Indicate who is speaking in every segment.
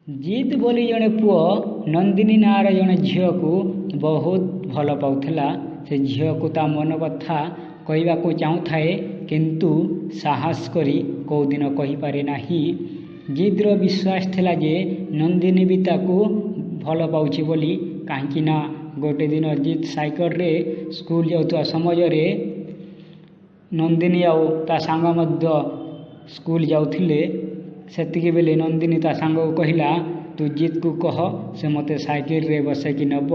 Speaker 1: ଜିତ୍ ବୋଲି ଜଣେ ପୁଅ ନନ୍ଦିନୀ ନାଁର ଜଣେ ଝିଅକୁ ବହୁତ ଭଲ ପାଉଥିଲା। ସେ ଝିଅକୁ ତା ମନ କଥା କହିବାକୁ ଚାହୁଁଥାଏ, କିନ୍ତୁ ସାହସ କରି କେଉଁଦିନ କହିପାରେ ନାହିଁ। ଜିଦ୍ର ବିଶ୍ୱାସ ଥିଲା ଯେ ନନ୍ଦିନୀ ବି ତାକୁ ଭଲ ପାଉଛି ବୋଲି। କାହିଁକି ନା ଗୋଟେ ଦିନ ଜିତ୍ ସାଇକେଲରେ ସ୍କୁଲ ଯାଉଥିବା ସମୟରେ ନନ୍ଦିନୀ ଆଉ ତା ସାଙ୍ଗ ମଧ୍ୟ ସ୍କୁଲ ଯାଉଥିଲେ। ସେତିକି ବେଳେ ନନ୍ଦିନୀ ତା ସାଙ୍ଗକୁ କହିଲା, ତୁ ଜିତ୍କୁ କହ ସେ ମୋତେ ସାଇକେଲରେ ବସେଇକି ନେବ।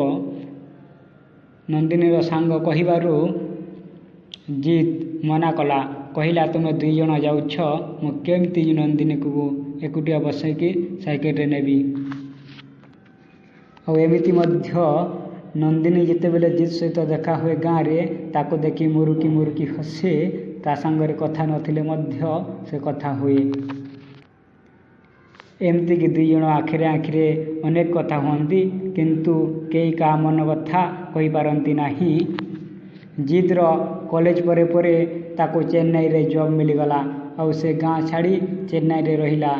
Speaker 1: ନନ୍ଦିନୀର ସାଙ୍ଗ କହିବାରୁ ଜିତ୍ ମନା କଲା, କହିଲା ତୁମେ ଦୁଇ ଜଣ ଯାଉଛ, ମୁଁ କେମିତି ନନ୍ଦିନୀକୁ ଏକୁଟିଆ ବସେଇକି ସାଇକେଲରେ ନେବି? ଆଉ ଏମିତି ମଧ୍ୟ ନନ୍ଦିନୀ ଯେତେବେଳେ ଜିତ୍ ସହିତ ଦେଖା ହୁଏ ଗାଁରେ, ତାକୁ ଦେଖି ମୁରୁକି ମୁରୁକି ହସେ। ତା ସାଙ୍ଗରେ କଥା ନଥିଲେ ମଧ୍ୟ ସେ କଥା ହୁଏ। ଏମିତିକି ଦୁଇ ଜଣ ଆଖିରେ ଆଖିରେ ଅନେକ କଥା ହୁଅନ୍ତି, କିନ୍ତୁ କେହି କାହା ମନ କଥା କହିପାରନ୍ତି ନାହିଁ। ଜିଦ୍ର କଲେଜ ପରେ ପରେ ତାକୁ ଚେନ୍ନାଇରେ ଜବ୍ ମିଳିଗଲା, ଆଉ ସେ ଗାଁ ଛାଡ଼ି ଚେନ୍ନାଇରେ ରହିଲା।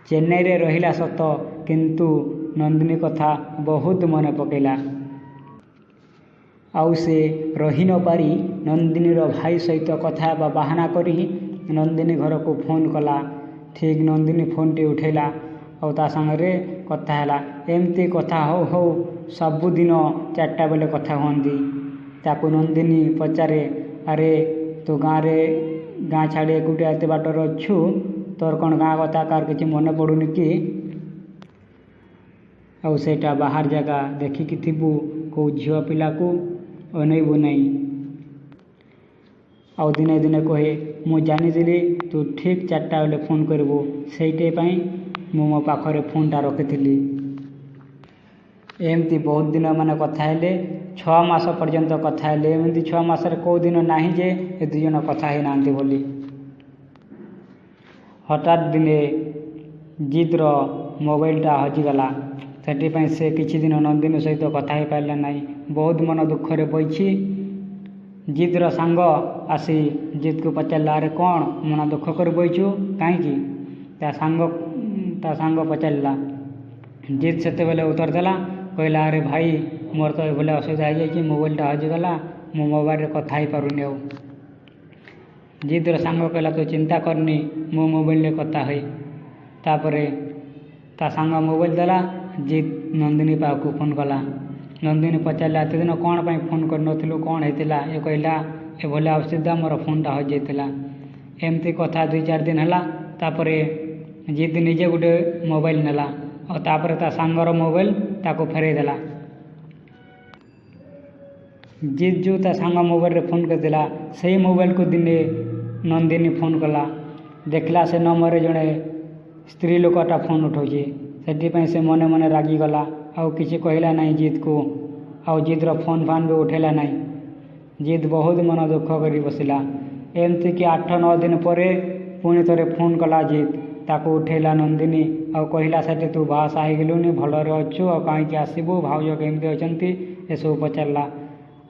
Speaker 1: ଚେନ୍ନାଇରେ ରହିଲା ସତ, କିନ୍ତୁ ନନ୍ଦିନୀ କଥା ବହୁତ ମନେ ପକାଇଲା। ଆଉ ସେ ରହି ନପାରି ନନ୍ଦିନୀର ଭାଇ ସହିତ କଥା ହେବା ବାହାନା କରି ନନ୍ଦିନୀ ଘରକୁ ଫୋନ୍ କଲା। ଠିକ୍ ନନ୍ଦିନୀ ଫୋନ୍ଟି ଉଠେଇଲା ଆଉ ତା ସାଙ୍ଗରେ କଥା ହେଲା। ଏମିତି କଥା ହଉ ହଉ ସବୁଦିନ 4ଟା ବେଳେ କଥା ହୁଅନ୍ତି। ତାକୁ ନନ୍ଦିନୀ ପଚାରେ, ଆରେ ତୁ ଗାଁରେ ଗାଁ ଛାଡ଼ି ଏକୁଟିଆ ଏତେ ବାଟରେ ଅଛୁ, ତୋର କ'ଣ ଗାଁ କଥା କାହାର କିଛି ମନେ ପଡ଼ୁନି କି? ଆଉ ସେଇଟା ବାହାର ଜାଗା, ଦେଖିକି ଥିବୁ, କେଉଁ ଝିଅ ପିଲାକୁ ଅନେଇବୁ ନାହିଁ। ଆଉ ଦିନେ ଦିନେ କହେ, ମୁଁ ଜାଣିଥିଲି ତୁ ଠିକ୍ 4ଟା ବେଳେ ଫୋନ୍ କରିବୁ, ସେଇଠି ପାଇଁ ମୁଁ ମୋ ପାଖରେ ଫୋନ୍ଟା ରଖିଥିଲି। ଏମିତି ବହୁତ ଦିନ ମାନେ କଥା ହେଲେ, 6 ମାସ ପର୍ଯ୍ୟନ୍ତ କଥା ହେଲେ। ଏମିତି 6 ମାସରେ କେଉଁ ଦିନ ନାହିଁ ଯେ ଏ ଦୁଇ ଜଣ କଥା ହେଇନାହାନ୍ତି ବୋଲି। ହଠାତ୍ ଦିନେ ଜିଦ୍ର ମୋବାଇଲଟା ହଜିଗଲା। ସେଥିପାଇଁ ସେ କିଛି ଦିନ ନନ୍ଦିନୀ ସହିତ କଥା ହେଇପାରିଲା ନାହିଁ। ବହୁତ ମନ ଦୁଃଖରେ ବଇଛି। ଜିଦ୍ର ସାଙ୍ଗ ଆସି ଜିଦ୍କୁ ପଚାରିଲା, ଆରେ କ'ଣ ମନ ଦୁଃଖ କରି ବଇଛୁ କାହିଁକି? ତା ସାଙ୍ଗ ପଚାରିଲା। ଜିତ୍ ସେତେବେଳେ ଉତ୍ତର ଦେଲା, କହିଲା ଆରେ ଭାଇ, ମୋର ତ ଏଭଳିଆ ଅସୁବିଧା ହେଇଯାଇଛି, ମୋବାଇଲଟା ହଜିଗଲା, ମୁଁ ମୋବାଇଲରେ କଥା ହେଇପାରୁନି। ଆଉ ଜିଦ୍ର ସାଙ୍ଗ କହିଲା, ତୁ ଚିନ୍ତା କରନି, ମୋ ମୋବାଇଲରେ କଥା ହୋଇ। ତାପରେ ତା ସାଙ୍ଗ ମୋବାଇଲ ଦେଲା। ଜିତ୍ ନନ୍ଦିନୀ ପାଖକୁ ଫୋନ୍ କଲା। ନନ୍ଦିନୀ ପଚାରିଲା, ଏତେ ଦିନ କ'ଣ ପାଇଁ ଫୋନ୍ କରିନଥିଲୁ, କ'ଣ ହେଇଥିଲା? ଏ କହିଲା, ଏଭଳିଆ ଅସୁବିଧା, ମୋର ଫୋନ୍ଟା ହଜିଯାଇଥିଲା। ଏମିତି କଥା 2-4 ଦିନ ହେଲା। ତାପରେ ଜିତ୍ ନିଜେ ଗୋଟେ ମୋବାଇଲ ନେଲା, ଆଉ ତାପରେ ତା ସାଙ୍ଗର ମୋବାଇଲ ତାକୁ ଫେରାଇ ଦେଲା। ଜିତ୍ ଯେଉଁ ତା ସାଙ୍ଗ ମୋବାଇଲରେ ଫୋନ୍ କରିଥିଲା, ସେଇ ମୋବାଇଲକୁ ଦିନେ ନନ୍ଦିନୀ ଫୋନ୍ କଲା। ଦେଖିଲା ସେ ନମ୍ବରରେ ଜଣେ ସ୍ତ୍ରୀ ଲୋକଟା ଫୋନ୍ ଉଠାଉଛି। ସେଥିପାଇଁ ସେ ମନେ ମନେ ରାଗିଗଲା, ଆଉ କିଛି କହିଲା ନାହିଁ ଜିତ୍କୁ, ଆଉ ଜିଦ୍ର ଫୋନ୍ ଫାନ୍ ବି ଉଠେଇଲା ନାହିଁ। ଜିତ୍ ବହୁତ ମନ ଦୁଃଖ କରି ବସିଲା। ଏମିତିକି 8-9 ଦିନ ପରେ ପୁଣି ଥରେ ଫୋନ୍ କଲା ଜିତ୍। ତାକୁ ଉଠେଇଲା ନନ୍ଦିନୀ ଆଉ କହିଲା, ସେଠି ତୁ ବାହାସାହା ହେଇଗଲୁନି, ଭଲରେ ଅଛୁ, ଆଉ କାହିଁକି ଆସିବୁ, ଭାଉଜ କେମିତି ଅଛନ୍ତି, ଏସବୁ ପଚାରିଲା।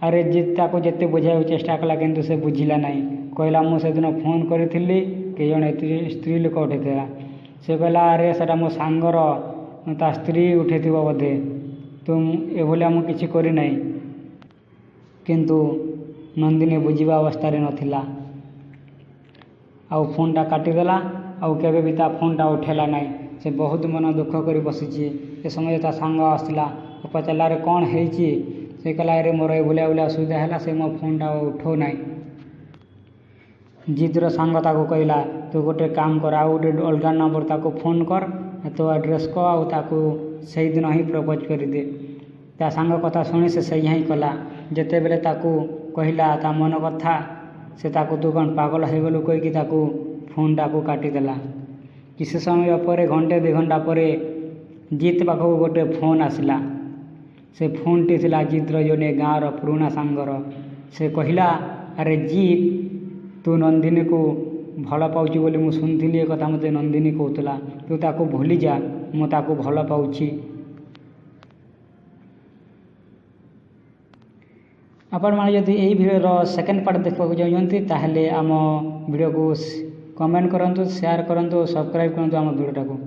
Speaker 1: ଆରେ ଜିତ୍ ତାକୁ ଯେତେ ବୁଝାଇବାକୁ ଚେଷ୍ଟା କଲା, କିନ୍ତୁ ସେ ବୁଝିଲା ନାହିଁ। କହିଲା, ମୁଁ ସେଦିନ ଫୋନ୍ କରିଥିଲି, କେହି ଜଣେ ସ୍ତ୍ରୀ ଲୋକ ଉଠେଇଥିଲା। ସେ କହିଲା, ଆରେ ସେଟା ମୋ ସାଙ୍ଗର ତା ସ୍ତ୍ରୀ ଉଠେଇଥିବ ବୋଧେ, ତୁ ଏଭଳିଆ ମୁଁ କିଛି କରିନାହିଁ। କିନ୍ତୁ ନନ୍ଦିନୀ ବୁଝିବା ଅବସ୍ଥାରେ ନଥିଲା, ଆଉ ଫୋନ୍ଟା କାଟିଦେଲା, ଆଉ କେବେ ବି ତା ଫୋନ୍ଟା ଉଠେଇଲା ନାହିଁ। ସେ ବହୁତ ମନ ଦୁଃଖ କରି ବସିଛି। ଏ ସମୟରେ ତା ସାଙ୍ଗ ଆସିଲା, ପଚାରିଲା, ଆରେ କ'ଣ ହେଇଛି? ସେ କହିଲା, ଆରେ ମୋର ଏଭଳିଆ ଏଭଳିଆ ଅସୁବିଧା ହେଲା, ସେ ମୋ ଫୋନ୍ଟା ଉଠାଉ ନାହିଁ। ଜିଦ୍ର ସାଙ୍ଗ ତାକୁ କହିଲା, ତୁ ଗୋଟେ କାମ କର, ଆଉ ଗୋଟେ ଅଲଗା ନମ୍ବର ତାକୁ ଫୋନ୍ କର, ତୋ ଆଡ୍ରେସ୍ କହ, ଆଉ ତାକୁ ସେଇଦିନ ହିଁ ପ୍ରପୋଜ୍ କରିଦେ। ତା ସାଙ୍ଗ କଥା ଶୁଣି ସେ ସେଇଆ ହିଁ କଲା। ଯେତେବେଳେ ତାକୁ କହିଲା ତା ମନ କଥା, ସେ ତାକୁ ତୁ କ'ଣ ପାଗଳ ହେଇଗଲୁ କହିକି ତାକୁ ଫୋନ୍ଟାକୁ କାଟିଦେଲା। କିଛି ସମୟ ପରେ, ଘଣ୍ଟେ 2 ଘଣ୍ଟା ପରେ ଜିତ୍ ପାଖକୁ ଗୋଟେ ଫୋନ୍ ଆସିଲା। ସେ ଫୋନ୍ଟି ଥିଲା ଜିତ୍ର ଜଣେ ଗାଁର ପୁରୁଣା ସାଙ୍ଗର। ସେ କହିଲା, ଆରେ ଜିତ୍, ତୁ ନନ୍ଦିନୀକୁ ଭଲ ପାଉଛୁ ବୋଲି ମୁଁ ଶୁଣିଥିଲି, ଏ କଥା ମୋତେ ନନ୍ଦିନୀ କହୁଥିଲା, ତୁ ତାକୁ ଭୁଲିଯା, ମୁଁ ତାକୁ ଭଲ ପାଉଛି। ଆପଣମାନେ ଯଦି ଏଇ ଭିଡ଼ିଓର ସେକେଣ୍ଡ ପାର୍ଟ ଦେଖିବାକୁ ଚାହୁଁଛନ୍ତି, ତାହେଲେ ଆମ ଭିଡ଼ିଓକୁ କମେଣ୍ଟ କରନ୍ତୁ, ସେୟାର କରନ୍ତୁ ଓ ସବସ୍କ୍ରାଇବ୍ କରନ୍ତୁ ଆମ ଭିଡ଼ିଓଟାକୁ।